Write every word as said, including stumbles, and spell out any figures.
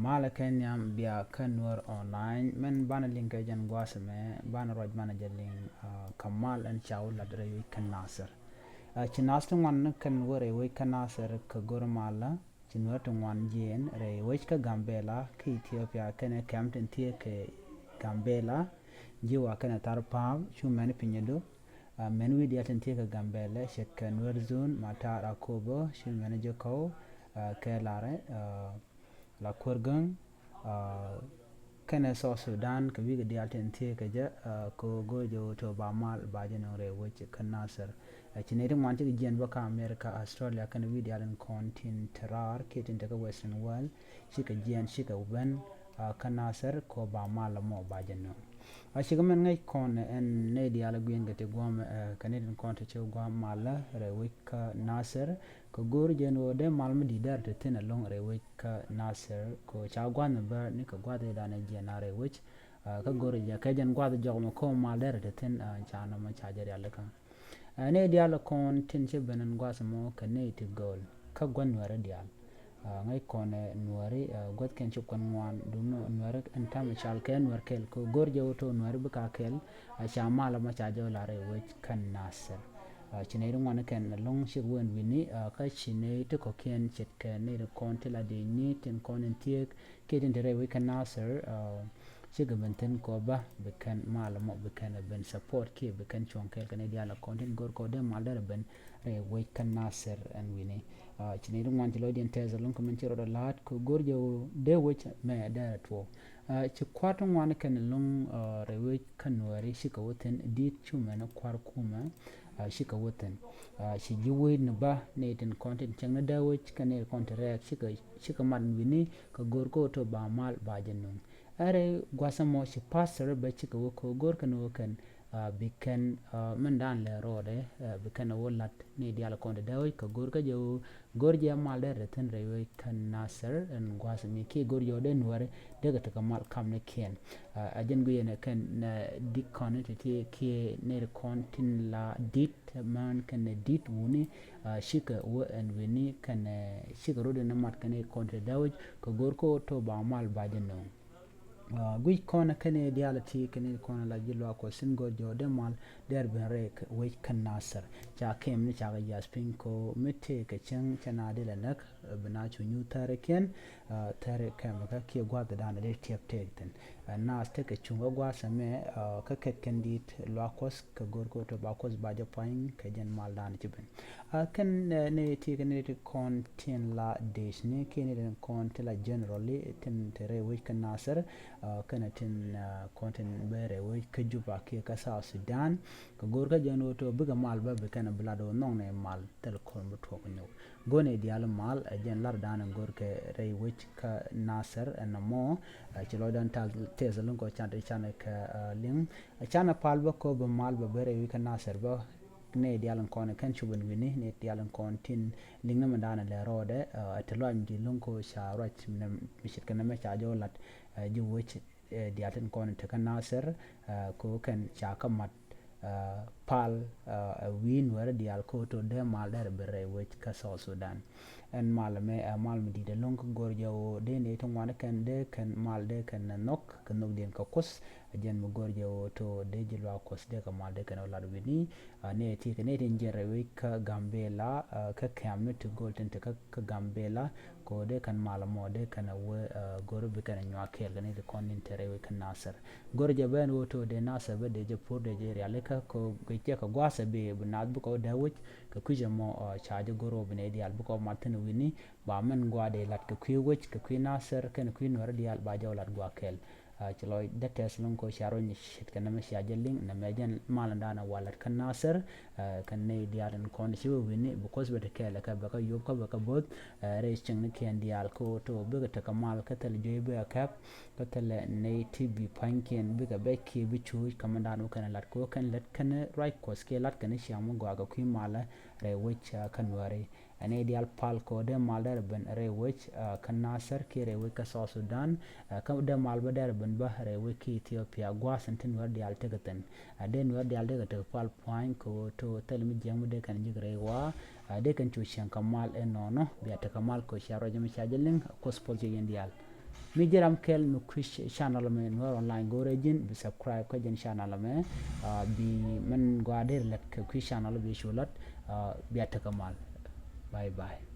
Malɛ kɛ nhiam bia kä Nuer Online, mɛn banɛ liŋ kɛ jɛn gua̱a̱th ɛmɛ, banɛ ruac banɛ jɛ liŋ, ah, kɛ mal ɛn ca wä lat rɛy wec kä Nasir. Ah, ci naath ti ŋuan kɛn wä rɛy wec kä Nasir kɛ go̱r malä, ci Nuer ti ŋuan jiɛɛn rɛy wec kä Gambela kä Ethiopia kɛnɛ kɛm tin thiee kɛ Gambela, ji̱ wa kɛnɛ thar pa̱a̱m cu mɛn pinyädu. Ah, mɛn wi̱i̱ diaal tin thiee kɛ Gambela ce̱tkɛ Nuer Zone, Matar Akobo, cu mɛn ji̱ kɔw, ah, kɛ larɛ, ah, la kuäär gäŋ, ah, kɛnɛ South Sudan kɛ wi̱i̱ kɛ diaal tin thiee kɛ jɛ, ah, kɛ ɣöö go̱o̱r jɛ ɣöö tɔ ba mal ba jɛ nöŋ rɛy wec kä Nasir. Ah, ci nɛy ti ŋuan cikɛ jiɛɛn bä kä America, Australia kɛnɛ wi̱i̱ diaal in kɔn tin te raar kiɛ tin te kä Western World, cikɛ jiɛɛn cikɛ ben, ah, kä Nasir kɛ ɣöö ba mal ɛmɔ ba jɛ nöŋ. A cikɛ mɛn ŋäc kɔn ɛn nɛy diaal gui̱n kɛ ti gua̱a̱m, eh, kɛ nɛy tin kɔn ti ci gua̱a̱m malä rɛy wec kä Nasir, kɛ go̱o̱r jɛ ɛn ɣöö dee mal mi di̱i̱t dee rɛ te thi̱n ɛlɔ̱ŋ rɛy wec kä Nasir, kɛ ɣöö ca gua̱a̱th mi bär ni kɛ gua̱a̱th ëëdan ɛ jiɛn a rɛy wec, ah, kä go̱o̱r jɛ kɛ jɛn gua̱a̱th jɔk mɔ kɛ ɣöö mal dee rɛ te thi̱n, ah, ca nɔmɔ ca jɛ rialikä. Ah, nɛy diaal kɔn tin ci ben ɛn gua̱a̱th mɔ kɛ nɛy ti gööl kä gua̱n Nuɛri diaal. Ah, ŋäc kɔn ɛ Nuɛri, ah, gua̱thkiɛn ci kuɛn ŋuan, duundɛ Nuɛri ɛn täämɛ cal kɛ Nuɛr kɛl, kɛ ɣöö go̱o̱r jɛ ɣöö tɔ Nuɛri bikɛ a kɛl, ah, ca mal ɛmɔ ca jɛ lar rɛy wec kä Nasir. Ah, ci nɛy ti ŋuan kɛn ɛlɔ̱ŋ cikɛ wä ɛn wi̱ni, ah, kä ci nɛy ti kɔ̱kiɛn ce̱tkɛ nɛy ti kɔn ti la dëëcni tin kɔn in thiek kiɛ tin te rɛy wec kä Nasir, ah, cikɛ ben thi̱n kɛ ɣöö bä bi kɛn mal ɛmɔ bi kɛn ɛ ben support kiɛ bi kɛn cuɔ̱ŋ kɛɛl kɛ nɛy diaal kɔn tin go̱o̱r kɛ ɣöö dee mal dee rɛ ben rɛy wec kä Nasir ɛn wi̱ni. Ah, ci nɛy ti ŋuan ci lɔcdiɛn tɛth ɛlɔ̱ŋ kɛ min ci rɔɔdɛ la̱a̱t kɛ ɣöö go̱o̱r jɛ ɣöö dee wec mɛ dee rɛ tuɔɔk. Ah, ci kua̱r ti ŋuan kɛn ɛlɔ̱ŋ, ah, rɛy wec kä Nuɛri cikɛ wä thi̱n di̱t cu mɛn kua̱r kumɛ, ah, cikɛ wä thi̱n. Ah, ci ji̱ wec ni bä nɛy tin kɔn tin cieŋni dee wec kɛ nɛy kɔn ti rɛɛk cikɛ, cikɛ mat wi̱ni kɛ go̱o̱r kɛ ɣöö tɔ ba mal ba jɛ nöŋ. Ɛ rɛy gua̱th ɛmɔ ci pastor bä cikɛ wä kɛ ɣöö go̱o̱r kɛn ɣöö kɛn, ah, bi kɛn, ah, min dan lɛ rɔɔdɛ, ah, bi kɛn ɛ wä la̱t nɛy diaal kɔn ti dee wec kɛ go̱o̱r kä jɛ ɣöö go̱o̱r jɛ mal dee rɛ thi̱n rɛy wec kä Nasir ɛn gua̱th mi kiɛ go̱o̱r jɛ ɣöö dee Nuɛri dee kɛ tekɛ mal kamnikiɛn. Ah, a jɛn guiyɛn ɛ kɛn, ah, dikɔn ti ti kiɛ nɛy kɔn tin la di̱t män kɛn ɛ di̱t wuni, ah, cikɛ wä ɛn wi̱ni kɛn, eh, cikɛ rot in mat kɛn nɛy kɔn ti dee wec kɛ go̱o̱r kɛ ɣöö tɔ ba mal ba jɛ nöŋ. Ah, guic kɔn kɛn nɛy diaal ti kɛn nɛy kɔn la ji̱ luaak Kuɔth tin go̱o̱r jɛ ɣöö dee mal dee rɛ ben rɛy wec kä Nasir. Ca kɛm ni ca kɛ yath piny kɛ ɣöö mi tëëkɛ cäŋ cɛ naath dee lɛ näk, eh, bi naath cu nyuth thärikiɛn, ah, thäri kɛmɛ kä kiɛ gua̱a̱th dan dee tiɛp tëëk thi̱n. Ah, naath tekɛ cuŋ kä gua̱a̱th ɛmɛ, ah, kä kɛt kɛn di̱t luaak Kuɔth kɛ go̱o̱r kɛ ɣöö tɔ ba Kuɔth ba jɛ puany kɛ jɛn mal dan ci ben. Ah, kɛn, eh, nɛy ti kɛn nɛy ti kɔn tin la dëëcni kiɛ nɛy ti kɔn ti la generally tin te rɛy wec kä Nasir, ah, kɛnɛ tin, ah, kɔn tin ben rɛy wec kä Juba kiɛ kä South Sudan. Kɛ go̱o̱r kä jɛn ɣöö tɔ bikɛ mal bä bi kɛn bi lat ɣöö nhɔknɛ mal thil kɔn bi tuɔɔk nyɔk. Go̱o̱r nɛy diaal mal, eh, jɛn lar dan go̱o̱r kɛ rɛy wec kä Nasir ɛn nɔmɔ, eh, ci lɔcdan tɛth ɛlɔ̱ŋ kɛ ɣöö canɛ, canɛ kɛ, eh, liŋ. Eh, canɛ pal bä kɛ ɣöö bi mal bä ben rɛy wec kä Nasir bä nɛy diaal in kɔn kɛn cop ɛn wi̱ni, nɛy diaal in kɔn tin liŋni mi dan lɛ rɔɔdɛ, eh, ti luac mi di̱i̱t ɛlɔ̱ŋ kɛ ɣöö ca ruac mi ce̱tkɛ nɛmɛ ca jɔw lat, eh, ji̱ wec, eh, diaal tin kɔn te kä Nasir, eh, kɛ ɣöö kɛn ca kɛ mat, eh, pal, eh, ɛ wi̱i̱ Nuɛri diaal kɛ ɣöö tɔ dee mal dee rɛ ben rɛy wec kä South Sudan. Ɛn mal ɛmɛ ɛ mal mi di̱i̱t ɛlɔ̱ŋ kɛ go̱o̱r jɛ ɣöö dee nɛy ti ŋuan kɛn dee kɛn mal dee kɛn nhɔk kɛ nhökdiɛn kɛ Kuoth. Ɛ jɛn mi go̱o̱r jɛ ɣöö tɔ dee ji̱ luaak Kuɔth dee kɛ mal dee kɛn ɣöö lat wi̱ni, ah, nɛy ti kɛ nɛy tin jiɛn rɛy wec kä Gambela, ah, kä kɛm ni ti gööl tin te kä, kä Gambela, kɛ ɣöö dee kɛn mal ɛmɔ dee kɛn ɛ wee, ah, go̱o̱r bi kɛn ɛ nyuak kɛɛl kɛ nɛy ti kɔn tin te rɛy wec kä Nasir. Go̱o̱r jɛ bä ɛn ɣöö tɔ dee Nasir bä dee jɛ po̱r dee jɛ rialikä kɛ ɣöö kɛ jɛ kɛ gua̱a̱th ɛ bi, bi naath bikɛ wä dee wec kɛ kui̱c ɛmɔ, ah, ca jɛ go̱o̱r ɣöö bi nɛy diaal bikɛ wä mat thi̱n wi̱ni, ba min gua̱a̱th dee lat kɛ kui̱ wec kɛ kui̱ Nasir kɛnɛ kui̱ Nuɛri diaal ba jɛ wä lat gua̱a̱th kɛɛl. Ah, ci lɔcdä tɛth ɛlɔ̱ŋ kɛ ɣöö cia ruac ni ce̱tkɛ nɛmɛ cia jɛ liŋ nɛmɛ jɛn mal in dan ɛ wä lat kä Nasir, ah, kɛn nɛy diaal tin kɔn ci wä wi̱ni bi Kuoth bɛ te kɛɛl kɛ bɛ kɛ yop kä bɛ kɛ bo̱th, ah, rɛy cieŋnikiɛn diaal kɛ ɣöö tɔ bikɛ tekɛ mal kä thilɛ juey bikɛ kɛp, kä thilɛ nɛy ti bi pua̱nykiɛn bikɛ bɛc kiɛ bi cuuc kä min dan wä kɛn lat kɛ ɣöö kɛn lät kɛn ruac Kuɔth kiɛ lat kɛn ciaŋ mi gɔaa kɛ kui̱ malä rɛy wec, ah, kä Nuɛri. Ɛ nɛy diaal pal kɛ ɣöö dee mal dee rɛ ben rɛy wec, ah, kä Nasir kiɛ rɛy wec kä South Sudan, ah, kä dee mal bä dee rɛ ben bä rɛy wec kä Ethiopia gua̱a̱th in ti Nuɛr diaal tekɛ thi̱n. Ah, dee Nuɛr diaal dee kɛ tekɛ pal pua̱ny kɛ ɣöö tɔ thil mi jiäk mi dee kɛn ji̱k rɛy ɣɔaa, ah, dee kɛn cu cieŋ kɛ mal ɛnɔnɔ bia tekɛ mal kɛ ɣöö cia ruac mi ca jɛ liŋ Kuoth puɔth cɛ yɛn diaal. Mi ji̱ ram kɛl mi kui̱ channel mɛ Nuer Online go̱rɛ ji̱n bi subscribe kä jɛn channel mɛ. Bi mɛn gɔaa dee lɛt kɛ kui̱ channel bi cu lat. Bia tekɛ mal. Bye bye.